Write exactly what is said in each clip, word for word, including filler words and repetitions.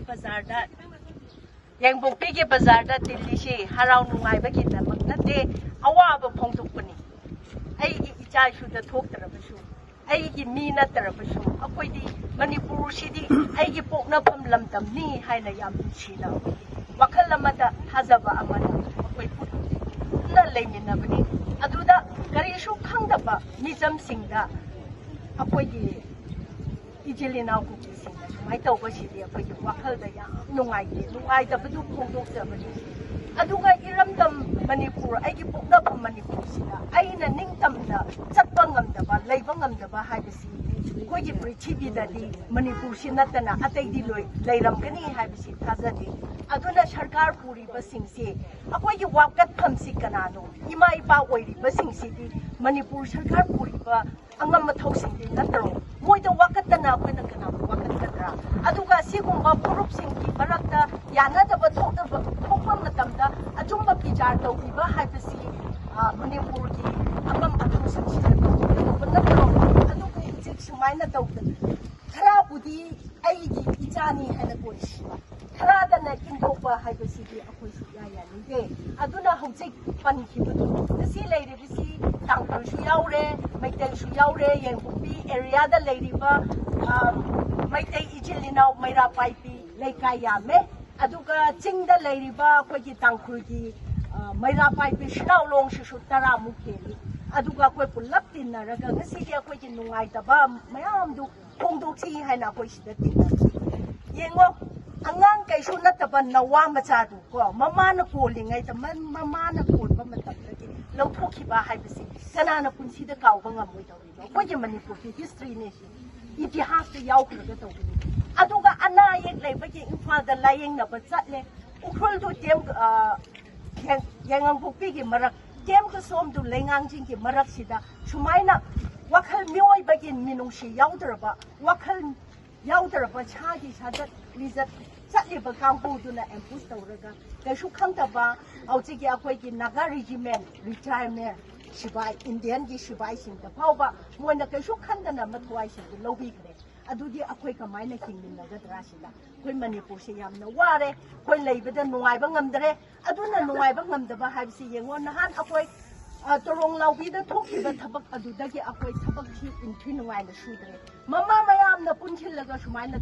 ꯕꯖꯥꯔꯗ, ꯌꯥꯏꯉꯪꯄꯣꯛꯄꯤꯒꯤ ꯕꯖꯥꯔꯗ ꯇꯤꯜꯂꯤꯁꯤ ꯍꯔꯥꯎ ꯅꯨꯡꯉꯥꯏꯕꯒꯤꯗꯃꯛ ꯅꯠꯇꯦ, ꯑꯋꯥꯕ ꯐꯣꯡꯗꯣꯛꯄꯅꯤ꯫ ꯑꯩꯒꯤ ꯏꯆꯥ ꯏꯁꯨꯗ ꯊꯣꯛꯇ꯭ꯔꯕꯁꯨ, ꯑꯩꯒꯤ ꯃꯤ ꯅꯠꯇ꯭ꯔꯕꯁꯨ, ꯑꯩꯈꯣꯏꯗꯤ ꯃꯅꯤꯄꯨꯔꯁꯤꯗꯤ ꯑꯩꯒꯤ ꯄꯣꯛꯅꯐꯝ ꯂꯝꯗꯝꯅꯤ ꯍꯥꯏꯅ ꯌꯥꯝ ꯅꯨꯡꯁꯤꯅ ꯑꯩꯈꯣꯏꯒꯤ ꯋꯥꯈꯜ ꯑꯃꯗ, ꯊꯥꯖꯕ ꯑꯃꯗ ꯑꯩꯈꯣꯏ ꯄꯨꯟꯅ ꯂꯩꯃꯤꯟꯅꯕꯅꯤ꯫ ꯑꯗꯨꯗ ꯀꯔꯤꯁꯨ ꯈꯪꯗꯕ ꯃꯤꯆꯝꯁꯤꯡꯗ ꯑꯩꯈꯣꯏꯒꯤ ꯏꯆꯤꯜ ꯏꯅꯥꯎ ꯀꯨꯀꯤꯁꯤꯡꯅ ꯁꯨꯃꯥꯏꯅ ꯇꯧꯕꯁꯤꯗꯤ ꯑꯩꯈꯣꯏꯒꯤ ꯋꯥꯈꯜꯗ ꯌꯥꯝ ꯅꯨꯡꯉꯥꯏꯇꯦ, ꯅꯨꯡꯉꯥꯏꯇꯕꯗꯨ ꯐꯣꯡꯗꯣꯛꯆꯕꯅꯤ꯫ ꯑꯗꯨꯒ ꯏꯔꯝꯗꯝ ꯃꯅꯤꯄꯨꯔ, ꯑꯩꯒꯤ ꯄꯣꯛꯅꯐꯝ ꯃꯅꯤꯄꯨꯔꯁꯤꯗ ꯑꯩꯅ ꯅꯤꯡꯇꯝꯅ ꯆꯠꯄ ꯉꯝꯗꯕ, ꯂꯩꯕ ꯉꯝꯗꯕ ꯍꯥꯏꯕꯁꯤ ꯑꯩꯈꯣꯏꯒꯤ ꯄ꯭ꯔꯤꯊꯤꯕꯤꯗꯗꯤ ꯃꯅꯤꯄꯨꯔꯁꯤ ꯅꯠꯇꯅ ꯑꯇꯩꯗꯤ ꯂꯣꯏ ꯂꯩꯔꯝꯒꯅꯤ ꯍꯥꯏꯕꯁꯤ ꯊꯥꯖꯗꯦ꯫ ꯑꯗꯨꯅ ꯁꯔꯀꯥꯔ ꯄꯨꯔꯤꯕꯁꯤꯡꯁꯦ ꯑꯩꯈꯣꯏꯒꯤ ꯋꯥꯀꯠꯐꯝꯁꯤ ꯀꯅꯥꯅꯣ? ꯏꯃꯥ ꯏꯄꯥ ꯑꯣꯏꯔꯤꯕꯁꯤꯡꯁꯤꯗꯤ ꯃꯅꯤꯄꯨꯔ ꯁꯔꯀꯥꯔ ꯄꯨꯔꯤꯕ ꯑꯉꯝ ꯑꯊꯧꯁꯤꯡꯗꯤ ꯅꯠꯇ꯭ꯔꯣ? ꯃꯣꯏꯗ ꯋꯥꯀꯠꯇꯅ ꯑꯩꯈꯣꯏꯅ ꯀꯅꯥꯕꯨ ꯋꯥꯀꯠꯀꯗ꯭ꯔꯥ? ꯑꯗꯨꯒ ꯁꯤꯒꯨꯝꯕ ꯐꯨꯔꯨꯞꯁꯤꯡꯒꯤ ꯃꯔꯛꯇ ꯌꯥꯅꯗꯕ ꯊꯣꯛꯇꯕ ꯊꯣꯛꯄ ꯃꯇꯝꯗ ꯑꯆꯨꯝꯕ ꯕꯤꯆꯥꯔ ꯇꯧꯕꯤꯕ ꯍꯥꯏꯕꯁꯤ, ꯑ, ꯃꯅꯤꯄꯨꯔꯒꯤ ꯑꯉꯝ ꯑꯊꯧꯁꯤꯡꯁꯤꯅ ꯇꯧꯒꯗꯧꯕ ꯅꯠꯇ꯭ꯔꯣ? ꯑꯗꯨꯕꯨ ꯍꯧꯖꯤꯛ ꯁꯨꯃꯥꯏꯅ ꯇꯧꯗꯅ ꯈꯔꯕꯨꯗꯤ ꯑꯩꯒꯤ ꯏꯆꯥꯅꯤ ꯍꯥꯏꯅ ꯀꯣꯏꯁꯤꯕ, ꯈꯔꯗꯅ ꯏꯟꯊꯣꯛꯄ ꯍꯥꯏꯕꯁꯤꯗꯤ ꯑꯩꯈꯣꯏ ꯁꯨꯛꯌꯥ ꯌꯥꯅꯤꯡꯗꯦ꯫ ꯑꯗꯨꯅ ꯍꯧꯖꯤꯛ ꯄꯟꯈꯤꯕꯗꯨ, ꯉꯁꯤ ꯂꯩꯔꯤꯕꯁꯤ ꯇꯥꯡꯈꯨꯜꯁꯨ ꯌꯥꯎꯔꯦ, ꯃꯩꯇꯩꯁꯨ ꯌꯥꯎꯔꯦ, ꯌꯥꯏꯉꯪꯄꯣꯛꯄꯤ ꯑꯦꯔꯤꯌꯥꯗ ꯂꯩꯔꯤꯕ, ꯑ, ꯃꯩꯇꯩ ꯏꯆꯤꯜ ꯏꯅꯥꯎ ꯃꯩꯔꯥ ꯄꯥꯏꯕꯤ ꯂꯩꯀꯥꯏ ꯌꯥꯝꯃꯦ꯫ ꯑꯗꯨꯒ ꯆꯤꯡꯗ ꯂꯩꯔꯤꯕ ꯑꯩꯈꯣꯏꯒꯤ ꯇꯥꯡꯈꯨꯜꯒꯤ, ꯑ, ꯃꯩꯔꯥ ꯄꯥꯏꯕꯤ ꯁꯤꯅꯥꯎꯂꯣꯡꯁꯤꯁꯨ ꯇꯔꯥꯃꯨꯛ ꯍꯦꯜꯂꯤ꯫ ꯑꯗꯨꯒ ꯑꯩꯈꯣꯏ ꯄꯨꯂꯞ ꯇꯤꯟꯅꯔꯒ ꯉꯁꯤꯗꯤ ꯑꯩꯈꯣꯏꯒꯤ ꯅꯨꯡꯉꯥꯏꯇꯕ ꯃꯌꯥꯝꯗꯨ ꯐꯣꯡꯗꯣꯛꯁꯤ ꯍꯥꯏꯅ ꯑꯩꯈꯣꯏ ꯁꯤꯗ ꯇꯤꯟꯅꯔꯤ꯫ ꯌꯦꯡꯉꯣ, ꯑꯉꯥꯡ ꯀꯩꯁꯨ ꯅꯠꯇꯕ ꯅꯋꯥ ꯃꯆꯥꯗꯨ ꯀꯣ, ꯃꯃꯥꯅ ꯀꯣꯜꯂꯤꯉꯩꯗ, ꯃ-, ꯃꯃꯥꯅ ꯀꯣꯟꯕ ꯃꯇꯝꯗꯒꯤ ꯂꯧꯊꯣꯛꯈꯤꯕ ꯍꯥꯏꯕꯁꯤ ꯀꯅꯥꯅ ꯄꯨꯟꯁꯤꯗ ꯀꯥꯎꯕ ꯉꯝꯃꯣꯏꯗꯧꯔꯤꯅꯣ? ꯑꯩꯈꯣꯏꯒꯤ ꯃꯅꯤꯄꯨꯔꯒꯤ ꯍꯤꯁꯇ꯭ꯔꯤꯅꯦ ꯁꯤ, ꯏꯇꯤꯍꯥꯁꯇ ꯌꯥꯎꯈ꯭ꯔꯒ ꯇꯧꯕꯅꯤ꯫ ꯑꯗꯨꯒ ꯑꯅꯥ ꯑꯌꯦꯛ ꯂꯩꯕꯒꯤ ꯏꯝꯐꯥꯜꯗ ꯂꯥꯌꯦꯡꯅꯕ ꯆꯠꯂꯦ꯫ ꯎꯈ꯭ꯔꯨꯜꯗꯨ ꯇꯦꯝ-, ꯑ, ꯌꯥꯏ-, ꯌꯥꯏꯉꯪꯄꯣꯛꯄꯤꯒꯤ ꯃꯔꯛ, ꯇꯦꯝ ꯀꯁꯣꯝꯗꯨ ꯂꯩꯉꯥꯡꯖꯤꯡꯒꯤ ꯃꯔꯛꯁꯤꯗ ꯁꯨꯃꯥꯏꯅ ꯋꯥꯈꯜ, ꯃꯤꯑꯣꯏꯕꯒꯤ ꯃꯤꯅꯨꯡꯁꯤ ꯌꯥꯎꯗ꯭ꯔꯕ, ꯋꯥꯈꯜ ꯌꯥꯎꯗ꯭ꯔꯕ ꯁꯥꯒꯤ ꯁꯥꯖꯠ ꯂꯤꯆꯠ ꯆꯠꯂꯤꯕ ꯀꯥꯡꯕꯨꯗꯨꯅ ꯑꯦꯝꯕꯨꯁ ꯇꯧꯔꯒ, ꯀꯩꯁꯨ ꯈꯪꯗꯕ ꯍꯧꯖꯤꯛꯀꯤ ꯑꯩꯈꯣꯏꯒꯤ ꯅꯥꯒꯥ ꯔꯦꯖꯤꯃꯦꯟ ꯔꯤꯇꯥꯌꯔꯃꯦꯟ ꯁꯤꯕꯥꯏ, ꯏꯟꯗꯤꯌꯟꯒꯤ ꯁꯤꯕꯥꯏꯁꯤꯡꯗ ꯐꯥꯎꯕ ꯃꯣꯏꯅ ꯀꯩꯁꯨ ꯈꯟꯗꯅ ꯃꯊ꯭ꯋꯥꯏꯁꯤꯡꯗꯨ ꯂꯧꯕꯤꯈ꯭ꯔꯦ꯫ ꯑꯗꯨꯗꯤ ꯑꯩꯈꯣꯏ ꯀꯃꯥꯏꯅ ꯍꯤꯡꯃꯤꯟꯅꯒꯗ꯭ꯔꯥ? ꯁꯤꯗ ꯑꯩꯈꯣꯏ ꯃꯅꯤꯄꯨꯔꯁꯦ ꯌꯥꯝꯅ ꯋꯥꯔꯦ, ꯑꯩꯈꯣꯏ ꯂꯩꯕꯗ ꯅꯨꯡꯉꯥꯏꯕ ꯉꯝꯗ꯭ꯔꯦ꯫ ꯑꯗꯨꯅ ꯅꯨꯡꯉꯥꯏꯕ ꯉꯝꯗꯕ ꯍꯥꯏꯕꯁꯤ ꯌꯦꯡꯉꯣ, ꯅꯍꯥꯟ ꯑꯩꯈꯣꯏ ꯑ, ꯇꯣꯔꯣꯡ ꯂꯥꯎꯕꯤꯗ ꯊꯣꯛꯈꯤꯕ ꯊꯕꯛ ꯑꯗꯨꯗꯒꯤ ꯑꯩꯈꯣꯏ ꯊꯕꯛꯁꯤ ꯏꯟꯊꯤ ꯅꯨꯡꯉꯥꯏꯅ ꯁꯨꯗ꯭ꯔꯦ꯫ ꯃꯃꯥ ꯃꯌꯥꯝꯅ ꯄꯨꯟꯁꯤꯜꯂꯒ ꯁꯨꯃꯥꯏꯅ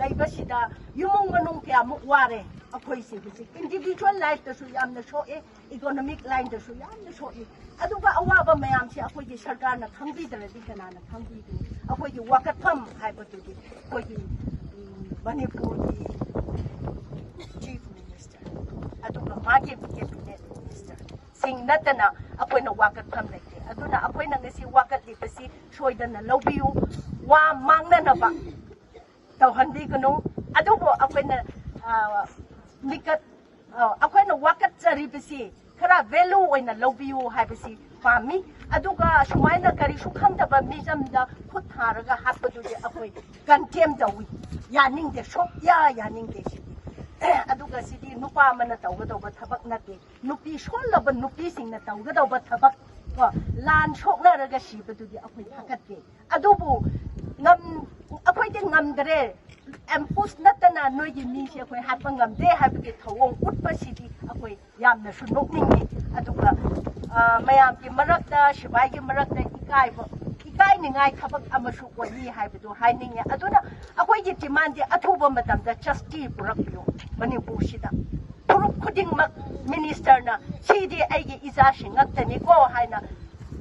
ꯂꯩꯕꯁꯤꯗ ꯏꯃꯨꯡ ꯃꯅꯨꯡ ꯀꯌꯥꯃꯨꯛ ꯋꯥꯔꯦ ꯑꯩꯈꯣꯏꯁꯦ꯫ ꯍꯧꯖꯤꯛ individual lifeꯇꯁꯨ ꯌꯥꯝꯅ ꯁꯣꯛꯑꯦ, economic lineꯗꯁꯨ ꯌꯥꯝꯅ ꯁꯣꯛꯏ꯫ ꯑꯗꯨꯒ ꯑꯋꯥꯕ ꯃꯌꯥꯝꯁꯦ ꯑꯩꯈꯣꯏꯒꯤ ꯁꯔꯀꯥꯔꯅ ꯈꯪꯕꯤꯗ꯭ꯔꯗꯤ ꯀꯅꯥꯅ ꯈꯪꯕꯤꯒꯅꯤ? ꯑꯩꯈꯣꯏꯒꯤ ꯋꯥꯀꯠꯐꯝ ꯍꯥꯏꯕꯗꯨꯗꯤ ꯑꯩꯈꯣꯏꯒꯤ, ꯎꯝ, ꯃꯅꯤꯄꯨꯔꯒꯤ Chief Minister, ꯑꯗꯨꯒ ꯃꯥꯒꯤ Cabinet Ministerꯁꯤꯡ ꯅꯠꯇꯅ ꯑꯩꯈꯣꯏꯅ ꯋꯥꯀꯠꯐꯝ ꯂꯩꯇꯦ꯫ ꯑꯗꯨꯅ ꯑꯩꯈꯣꯏꯅ ꯉꯁꯤ ꯋꯥꯀꯠꯂꯤꯕꯁꯤ ꯁꯣꯏꯗꯅ ꯂꯧꯕꯤꯌꯨ, ꯋꯥ ꯃꯥꯡꯅꯅꯕ ꯇꯧꯍꯟꯕꯤꯒꯅꯨ꯫ ꯑꯗꯨꯕꯨ ꯑꯩꯈꯣꯏꯅ, ꯑ, ꯃꯤꯀꯠ ꯑ, ꯑꯩꯈꯣꯏꯅ ꯋꯥꯀꯠꯆꯔꯤꯕꯁꯤ ꯈꯔ value ꯑꯣꯏꯅ ꯂꯧꯕꯤꯌꯨ ꯍꯥꯏꯕꯁꯤ ꯄꯥꯝꯃꯤ꯫ ꯑꯗꯨꯒ ꯁꯨꯃꯥꯏꯅ ꯀꯔꯤꯁꯨ ꯈꯪꯗꯕ ꯃꯤꯆꯝꯗ ꯈꯨꯠ ꯊꯥꯔꯒ ꯍꯥꯠꯄꯗꯨꯗꯤ ꯑꯩꯈꯣꯏ condemn ꯇꯧꯏ, ꯌꯥꯅꯤꯡꯗꯦ, ꯁꯨꯛꯌꯥ ꯌꯥꯅꯤꯡꯗꯦ ꯁꯤꯗꯤ꯫ ꯑꯗꯨꯒ ꯁꯤꯗꯤ ꯅꯨꯄꯥ ꯑꯃꯅ ꯇꯧꯒꯗꯧꯕ ꯊꯕꯛ ꯅꯠꯇꯦ, ꯅꯨꯄꯤ ꯁꯣꯜꯂꯕ ꯅꯨꯄꯤꯁꯤꯡꯅ ꯇꯧꯒꯗꯧꯕ ꯊꯕꯛ꯫ ꯀꯣ, ꯂꯥꯟ ꯁꯣꯛꯅꯔꯒ ꯁꯤꯕꯗꯨꯗꯤ ꯑꯩꯈꯣꯏ ꯊꯥꯒꯠꯇꯦ꯫ ꯑꯗꯨꯕꯨ ꯉꯝ-, ꯑꯩꯈꯣꯏꯗꯤ ꯉꯝꯗ꯭ꯔꯦ, ambush ꯅꯠꯇꯅ ꯅꯣꯏꯒꯤ ꯃꯤꯁꯦ ꯑꯩꯈꯣꯏ ꯍꯥꯠꯄ ꯉꯝꯗꯦ ꯍꯥꯏꯕꯒꯤ ꯊꯧꯑꯣꯡ ꯎꯠꯄꯁꯤꯗꯤ ꯑꯩꯈꯣꯏ ꯌꯥꯝꯅꯁꯨ ꯅꯣꯛꯅꯤꯡꯉꯤ꯫ ꯑꯗꯨꯒ, ꯑ, ꯃꯌꯥꯝꯒꯤ ꯃꯔꯛꯇ, ꯁꯤꯐꯥꯏꯒꯤ ꯃꯔꯛꯇ ꯏꯀꯥꯏꯕ, ꯏꯀꯥꯏꯅꯤꯡꯉꯥꯏ ꯊꯕꯛ ꯑꯃꯁꯨ ꯑꯣꯏꯔꯤ ꯍꯥꯏꯕꯗꯨ ꯍꯥꯏꯅꯤꯡꯉꯤ꯫ ꯑꯗꯨꯅ ꯑꯩꯈꯣꯏꯒꯤ demandꯗꯤ ꯑꯊꯨꯕ ꯃꯇꯝꯗ justice ꯄꯨꯔꯛꯄꯤꯌꯨ ꯃꯅꯤꯄꯨꯔꯁꯤꯗ꯫ ꯐꯨꯔꯨꯞ ꯈꯨꯗꯤꯡꯃꯛ ministerꯅ ꯁꯤꯗꯤ ꯑꯩꯒꯤ ꯏꯆꯥꯁꯤꯡ ꯉꯛꯇꯅꯤꯀꯣ ꯍꯥꯏꯅ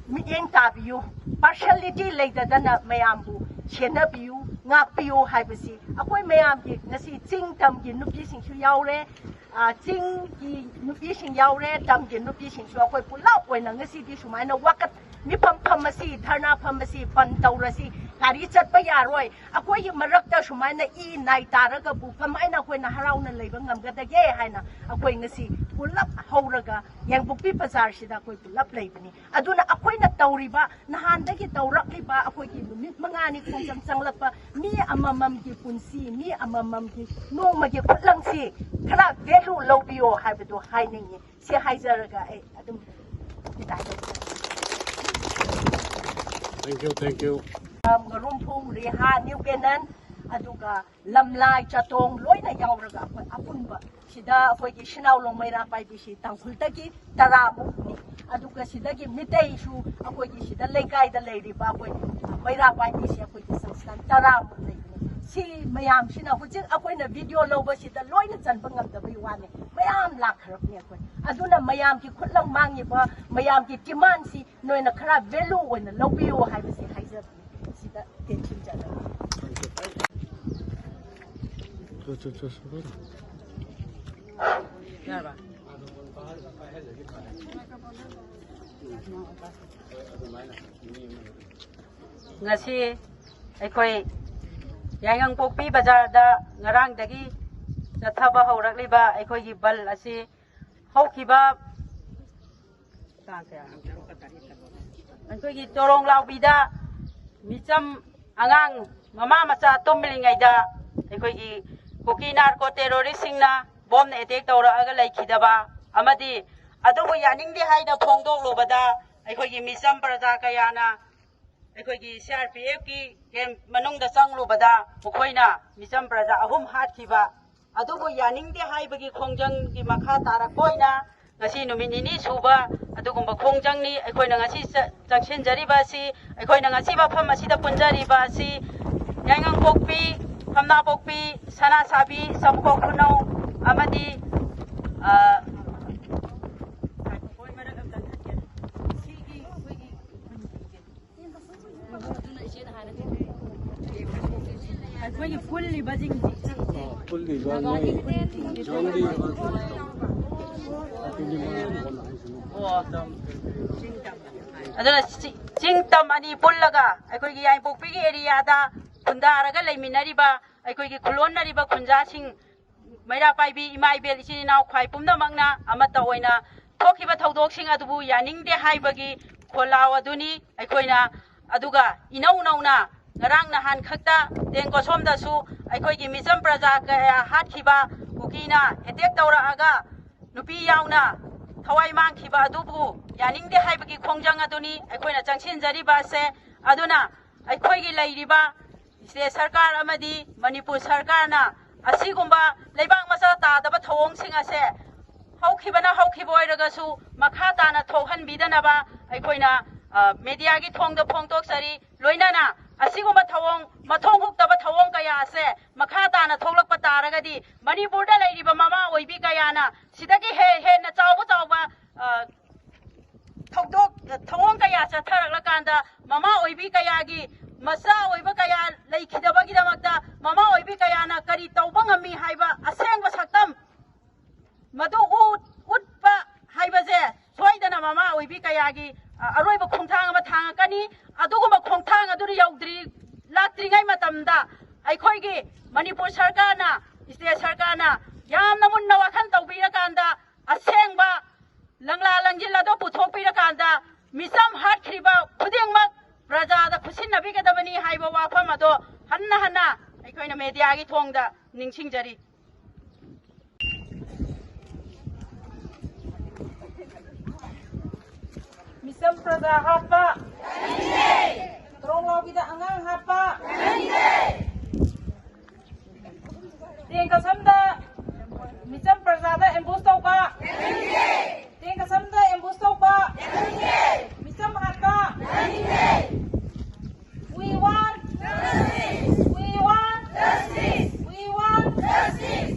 ꯃꯤꯠꯌꯦꯡ ꯇꯥꯕꯤꯌꯨ, partiality ꯂꯩꯇꯗꯅ ꯃꯌꯥꯝꯕꯨ ꯁꯦꯟꯅꯕꯤꯌꯨ, ꯉꯥꯛꯄꯤꯌꯨ ꯍꯥꯏꯕꯁꯤ ꯑꯩꯈꯣꯏ ꯃꯌꯥꯝꯒꯤ ꯉꯁꯤ ꯆꯤꯡ ꯇꯝꯒꯤ ꯅꯨꯄꯤꯁꯤꯡꯁꯨ ꯌꯥꯎꯔꯦ, ꯑ, ꯆꯤꯡꯒꯤ ꯅꯨꯄꯤꯁꯤꯡ ꯌꯥꯎꯔꯦ, ꯇꯝꯒꯤ ꯅꯨꯄꯤꯁꯤꯡꯁꯨ ꯑꯩꯈꯣꯏ ꯄꯨꯂꯞ ꯑꯣꯏꯅ ꯉꯁꯤꯗꯤ ꯁꯨꯃꯥꯏꯅ ꯋꯥꯀꯠ ꯃꯤꯐꯝ ꯐꯝꯃꯁꯤ, ꯙꯔꯅꯥ ꯐꯝꯃꯁꯤ, ꯕꯟ ꯇꯧꯔꯁꯤ, ꯒꯥꯔꯤ ꯆꯠꯄ ꯌꯥꯔꯣꯏ, ꯑꯩꯈꯣꯏꯒꯤ ꯃꯔꯛꯇ ꯁꯨꯃꯥꯏꯅ ꯏ ꯅꯥꯏ ꯇꯥꯔꯒꯕꯨ ꯀꯃꯥꯏꯅ ꯑꯩꯈꯣꯏꯅ ꯍꯔꯥꯎꯅ ꯂꯩꯕ ꯉꯝꯒꯗꯒꯦ ꯍꯥꯏꯅ ꯑꯩꯈꯣꯏ ꯉꯁꯤ ꯄꯨꯂꯞ ꯍꯧꯔꯒ ꯌꯥꯏꯉꯪꯄꯣꯛꯄꯤ ꯕꯖꯥꯔꯁꯤꯗ ꯑꯩꯈꯣꯏ ꯄꯨꯂꯞ ꯂꯩꯕꯅꯤ꯫ ꯑꯗꯨꯅ ꯑꯩꯈꯣꯏꯅ ꯇꯧꯔꯤꯕ, ꯅꯍꯥꯟꯗꯒꯤ ꯇꯧꯔꯛꯂꯤꯕ ꯑꯩꯈꯣꯏꯒꯤ ꯅꯨꯃꯤꯠ ꯃꯉꯥꯅꯤ ꯈꯣꯡꯖꯪ ꯆꯪꯂꯛꯄ ꯃꯤ ꯑꯃꯃꯝꯒꯤ ꯄꯨꯟꯁꯤ, ꯃꯤ ꯑꯃꯃꯝꯒꯤ ꯅꯣꯡꯃꯒꯤ ꯈꯨꯠꯂꯪꯁꯤ ꯈꯔ value ꯂꯧꯕꯤꯌꯣ ꯍꯥꯏꯕꯗꯨ ꯍꯥꯏꯅꯤꯡꯉꯤ꯫ ꯁꯤ ꯍꯥꯏꯖꯔꯒ ꯑꯩ ꯑꯗꯨꯝ ꯕꯤꯗꯥꯏ ꯂꯧꯖꯔꯒꯦ꯫ Thank you, thank you. Ngarumphung, Riha, New Canaan, ꯑꯗꯨꯒ ꯂꯝꯂꯥꯏ, ꯆꯥꯇꯣꯡ ꯂꯣꯏꯅ ꯌꯥꯎꯔꯒ ꯑꯩꯈꯣꯏ ꯑꯄꯨꯟꯕ ꯁꯤꯗ ꯑꯩꯈꯣꯏꯒꯤ ꯏꯆꯤꯟ ꯏꯅꯥꯎ ꯂꯣꯡ ꯃꯩꯔꯥ ꯄꯥꯏꯕꯤꯁꯤ ꯇꯥꯡꯈꯨꯜꯗꯒꯤ ꯇꯔꯥꯃꯨꯛꯅꯤ꯫ ꯑꯗꯨꯒ ꯁꯤꯗꯒꯤ ꯃꯤꯇꯩꯁꯨ ꯑꯩꯈꯣꯏꯒꯤ ꯁꯤꯗ ꯂꯩꯀꯥꯏꯗ ꯂꯩꯔꯤꯕ ꯑꯩꯈꯣꯏ ꯃꯩꯔꯥ ꯄꯥꯏꯕꯤꯁꯤ ꯑꯩꯈꯣꯏꯒꯤ ꯁꯪꯁꯊꯥꯟ ꯇꯔꯥꯃꯨꯛ ꯂꯩꯕꯅꯤ꯫ ꯁꯤ ꯃꯌꯥꯝꯁꯤꯅ ꯍꯧꯖꯤꯛ ꯑꯩꯈꯣꯏꯅ ꯚꯤꯗꯤꯑꯣ ꯂꯧꯕꯁꯤꯗ ꯂꯣꯏꯅ ꯆꯟꯕ ꯉꯝꯗꯕꯒꯤ ꯋꯥꯅꯤ, ꯃꯌꯥꯝ ꯂꯥꯛꯈ꯭ꯔꯕꯅꯤ ꯑꯩꯈꯣꯏ꯫ ꯑꯗꯨꯅ ꯃꯌꯥꯝꯒꯤ ꯈꯨꯠꯂꯪ ꯃꯥꯡꯉꯤꯕ ꯃꯌꯥꯝꯒꯤ ꯗꯤꯃꯥꯟꯁꯤ ꯅꯣꯏꯅ ꯈꯔ ꯚꯦꯂꯨ ꯑꯣꯏꯅ ꯂꯧꯕꯤꯌꯨ ꯍꯥꯏꯕꯁꯤ ꯍꯥꯏꯖꯕꯅꯤ꯫ ꯁꯤꯗ ꯇꯦꯟꯁꯤꯟꯖꯔꯒꯦ꯫ ꯌꯥꯔꯕ? ꯉꯁꯤ ꯑꯩꯈꯣꯏ ꯌꯥꯏꯉꯪꯄꯣꯛꯄꯤ ꯕꯖꯥꯔꯗ ꯉꯔꯥꯡꯗꯒꯤ ꯆꯠꯊꯕ ꯍꯧꯔꯛꯂꯤꯕ ꯑꯩꯈꯣꯏꯒꯤ ꯕꯟ ꯑꯁꯤ ꯍꯧꯈꯤꯕ ꯇꯥꯡ ꯀꯌꯥ? ꯑꯩꯈꯣꯏꯒꯤ ꯆꯣꯔꯣꯡ ꯂꯥꯎꯕꯤꯗ ꯃꯤꯆꯝ ꯑꯉꯥꯡ ꯃꯃꯥ ꯃꯆꯥ ꯇꯨꯝꯂꯤꯉꯩꯗ ꯑꯩꯈꯣꯏꯒꯤ ꯀꯨꯀꯤ ꯅꯥꯔꯀꯣ ꯇꯦꯔꯣꯔꯤꯁꯁꯤꯡꯅ ꯕꯣꯝꯅ ꯑꯦꯇꯦꯛ ꯇꯧꯔꯛꯑꯒ ꯂꯩꯈꯤꯗꯕ ꯑꯃꯗꯤ ꯑꯗꯨꯕꯨ ꯌꯥꯅꯤꯡꯗꯦ ꯍꯥꯏꯅ ꯐꯣꯡꯗꯣꯛꯂꯨꯕꯗ ꯑꯩꯈꯣꯏꯒꯤ ꯃꯤꯆꯝ ꯄ꯭ꯔꯖꯥ ꯀꯌꯥꯅ ꯑꯩꯈꯣꯏꯒꯤ ꯁꯤ ꯑꯥꯔ ꯄꯤ ꯑꯦꯐꯀꯤ ꯀꯦꯝꯞ ꯃꯅꯨꯡꯗ ꯆꯪꯂꯨꯕꯗ ꯃꯈꯣꯏꯅ ꯃꯤꯆꯝ ꯄ꯭ꯔꯖꯥ ꯑꯍꯨꯝ ꯍꯥꯠꯈꯤꯕ ꯑꯗꯨꯕꯨ ꯌꯥꯅꯤꯡꯗꯦ ꯍꯥꯏꯕꯒꯤ ꯈꯣꯡꯖꯪꯒꯤ ꯃꯈꯥ ꯇꯥꯔꯛꯄ ꯑꯣꯏꯅ ꯉꯁꯤ ꯅꯨꯃꯤꯠ ꯅꯤꯅꯤ ꯁꯨꯕ ꯑꯗꯨꯒꯨꯝꯕ ꯈꯣꯡꯖꯪꯅꯤ꯫ ꯑꯩꯈꯣꯏꯅ ꯉꯁꯤ ꯆ-, ꯆꯪꯁꯤꯟꯖꯔꯤꯕ ꯑꯁꯤ, ꯑꯩꯈꯣꯏꯅ ꯉꯁꯤ ꯃꯐꯝ ꯑꯁꯤꯗ ꯄꯨꯟꯖꯔꯤꯕ ꯑꯁꯤ ꯌꯥꯏꯉꯪꯄꯣꯛꯄꯤ, ꯐꯝꯅꯥꯄꯣꯛꯄꯤ, ꯁꯅꯥꯁꯥꯕꯤ, ꯆꯝꯈꯣꯛ ꯈꯨꯅꯧ ꯑꯃꯗꯤ, ꯑ, ꯑꯩꯈꯣꯏꯒꯤ ꯄꯨꯜꯂꯤꯕꯁꯤꯡꯁꯤ ꯄꯨꯜꯂꯤꯕ ꯅꯣꯏ ꯖꯣꯟꯗꯤ ꯑꯣ꯫ ꯑꯗꯨꯅ ꯆꯤ-, ꯆꯤꯡ ꯇꯝ ꯑꯅꯤ ꯄꯨꯜꯂꯒ ꯑꯩꯈꯣꯏꯒꯤ ꯌꯥꯏꯄꯣꯛꯄꯤꯒꯤ ꯑꯦꯔꯤꯌꯥꯗ ꯈꯨꯟꯗꯥꯔꯒ ꯂꯩꯃꯤꯟꯅꯔꯤꯕ ꯑꯩꯈꯣꯏꯒꯤ ꯈꯨꯂꯣꯟꯅꯔꯤꯕ ꯈꯨꯟꯖꯥꯁꯤꯡ, ꯃꯩꯔꯥ ꯄꯥꯏꯕꯤ ꯏꯃꯥ ꯏꯕꯦꯜ ꯏꯆꯤꯟ ꯏꯅꯥꯎ ꯈ꯭ꯋꯥꯏ ꯄꯨꯝꯅꯃꯛꯅ ꯑꯃꯠꯇ ꯑꯣꯏꯅ ꯊꯣꯛꯈꯤꯕ ꯊꯧꯗꯣꯛꯁꯤꯡ ꯑꯗꯨꯕꯨ ꯌꯥꯅꯤꯡꯗꯦ ꯍꯥꯏꯕꯒꯤ ꯈꯣꯜꯂꯥꯎ ꯑꯗꯨꯅꯤ꯫ ꯑꯩꯈꯣꯏꯅ ꯑꯗꯨꯒ ꯏꯅꯧ ꯅꯧꯅ ꯉꯔꯥꯡ ꯅꯍꯥꯟ ꯈꯛꯇ ꯇꯦꯡꯀꯣꯠꯁꯣꯝꯗꯁꯨ ꯑꯩꯈꯣꯏꯒꯤ ꯃꯤꯆꯝ ꯄ꯭ꯔꯖꯥ ꯀꯌꯥ ꯍꯥꯠꯈꯤꯕ, ꯀꯨꯀꯤꯅ ꯑꯦꯇꯦꯛ ꯇꯧꯔꯛꯑꯒ ꯅꯨꯄꯤ ꯌꯥꯎꯅ ꯊꯋꯥꯏ ꯃꯥꯡꯈꯤꯕ ꯑꯗꯨꯕꯨ ꯌꯥꯅꯤꯡꯗꯦ ꯍꯥꯏꯕꯒꯤ ꯈꯣꯡꯖꯪ ꯑꯗꯨꯅꯤ ꯑꯩꯈꯣꯏꯅ ꯆꯪꯁꯤꯟꯖꯔꯤꯕ ꯑꯁꯦ꯫ ꯑꯗꯨꯅ ꯑꯩꯈꯣꯏꯒꯤ ꯂꯩꯔꯤꯕ ꯁ꯭ꯇꯦꯠ ꯁꯔꯀꯥꯔ ꯑꯃꯗꯤ ꯃꯅꯤꯄꯨꯔ ꯁꯔꯀꯥꯔꯅ ꯑꯁꯤꯒꯨꯝꯕ ꯂꯩꯕꯥꯛ ꯃꯆꯥ ꯇꯥꯗꯕ ꯊꯧꯑꯣꯡꯁꯤꯡ ꯑꯁꯦ ꯍꯧꯈꯤꯕꯅ ꯍꯧꯈꯤꯕ ꯑꯣꯏꯔꯒꯁꯨ ꯃꯈꯥ ꯇꯥꯅ ꯊꯣꯛꯍꯟꯕꯤꯗꯅꯕ ꯑꯩꯈꯣꯏꯅ, ꯑ, ꯃꯦꯗꯤꯌꯥꯒꯤ ꯊꯣꯡꯗ ꯐꯣꯡꯗꯣꯛꯆꯔꯤ꯫ ꯂꯣꯏꯅꯅ ꯑꯁꯤꯒꯨꯝꯕ ꯊꯧꯑꯣꯡ, ꯃꯊꯣꯡ ꯍꯨꯛꯇꯕ ꯊꯧꯑꯣꯡ ꯀꯌꯥ ꯑꯁꯦ ꯃꯈꯥ ꯇꯥꯅ ꯊꯣꯛꯂꯛꯄ ꯇꯥꯔꯒꯗꯤ ꯃꯅꯤꯄꯨꯔꯗ ꯂꯩꯔꯤꯕ ꯃꯃꯥ ꯑꯣꯏꯕꯤ ꯀꯌꯥꯅ ꯁꯤꯗꯒꯤ ꯍꯦ-, ꯍꯦꯟꯅ ꯆꯥꯎꯕ ꯆꯥꯎꯕ, ꯑ, ꯊꯧꯗꯣꯛ, ꯊꯧꯑꯣꯡ ꯀꯌꯥ ꯆꯠꯊꯔꯛꯂꯀꯥꯟꯗ ꯃꯃꯥ ꯑꯣꯏꯕꯤ ꯀꯌꯥꯒꯤ, ꯃꯆꯥ ꯑꯣꯏꯕ ꯀꯌꯥ ꯂꯩꯈꯤꯗꯕꯒꯤꯗꯃꯛꯇ ꯃꯃꯥ ꯑꯣꯏꯕꯤ ꯀꯌꯥꯅ ꯀꯔꯤ ꯇꯧꯕ ꯉꯝꯃꯤ ꯍꯥꯏꯕ ꯑꯁꯦꯡꯕ ꯁꯛꯇꯝ ꯃꯗꯨ ꯎꯠ-, ꯎꯠꯄ ꯍꯥꯏꯕꯁꯦ ꯁꯣꯏꯗꯅ ꯃꯃꯥ ꯑꯣꯏꯕꯤ ꯀꯌꯥꯒꯤ, ꯑ, ꯑꯔꯣꯏꯕ ꯈꯣꯡꯊꯥꯡ ꯑꯃ ꯊꯥꯡꯉꯛꯀꯅꯤ꯫ ꯑꯗꯨꯒꯨꯝꯕ ꯈꯣꯡꯊꯥꯡ ꯑꯗꯨꯗ ꯌꯧꯗ꯭ꯔꯤ-, ꯂꯥꯛꯇ꯭ꯔꯤꯉꯩ ꯃꯇꯝꯗ ꯑꯩꯈꯣꯏꯒꯤ ꯃꯅꯤꯄꯨꯔ ꯁꯔꯀꯥꯔꯅ, ꯁ꯭ꯇꯦꯠ ꯁꯔꯀꯥꯔꯅ ꯌꯥꯝꯅ ꯃꯨꯟꯅ ꯋꯥꯈꯜ ꯇꯧꯕꯤꯔꯀꯥꯟꯗ ꯑꯁꯦꯡꯕ ꯂꯪꯂꯥ ꯂꯪꯖꯤꯜ ꯑꯗꯨ ꯄꯨꯊꯣꯛꯄꯤꯔꯀꯥꯟꯗ ꯃꯤꯆꯝ ꯍꯥꯠꯈ꯭ꯔꯤꯕ ꯈꯨꯗꯤꯡꯃꯛ ꯄ꯭ꯔꯖꯥꯗ ꯈꯨꯠꯁꯤꯟꯅꯕꯤꯒꯗꯕꯅꯤ ꯍꯥꯏꯕ ꯋꯥꯐꯝ ꯑꯗꯣ ꯍꯟꯅ ꯍꯟꯅ ꯑꯩꯈꯣꯏꯅ ꯃꯦꯗꯤꯌꯥꯒꯤ ꯊꯣꯡꯗ ꯅꯤꯡꯁꯤꯡꯖꯔꯤ꯫ ꯃꯤꯆꯝ ꯄ꯭ꯔꯖꯥ ꯍꯥꯠꯄ, ꯇ꯭ꯔꯣꯡꯂꯥꯎꯕꯤꯗ ꯑꯉꯥꯡ ꯍꯥꯠꯄ, ꯇꯦꯡꯀꯁꯝꯗ ꯃꯤꯆꯝ ꯄ꯭ꯔꯖꯥꯗ ꯑꯦꯝꯕꯨꯁ ꯇꯧꯕ, ꯇꯦꯡꯀꯁꯝꯗ ꯑꯦꯝꯕꯨꯁ ꯇꯧꯕ, ꯃꯤꯆꯝ ꯍꯥꯠꯄ꯫ We want justice. We want justice. We want justice.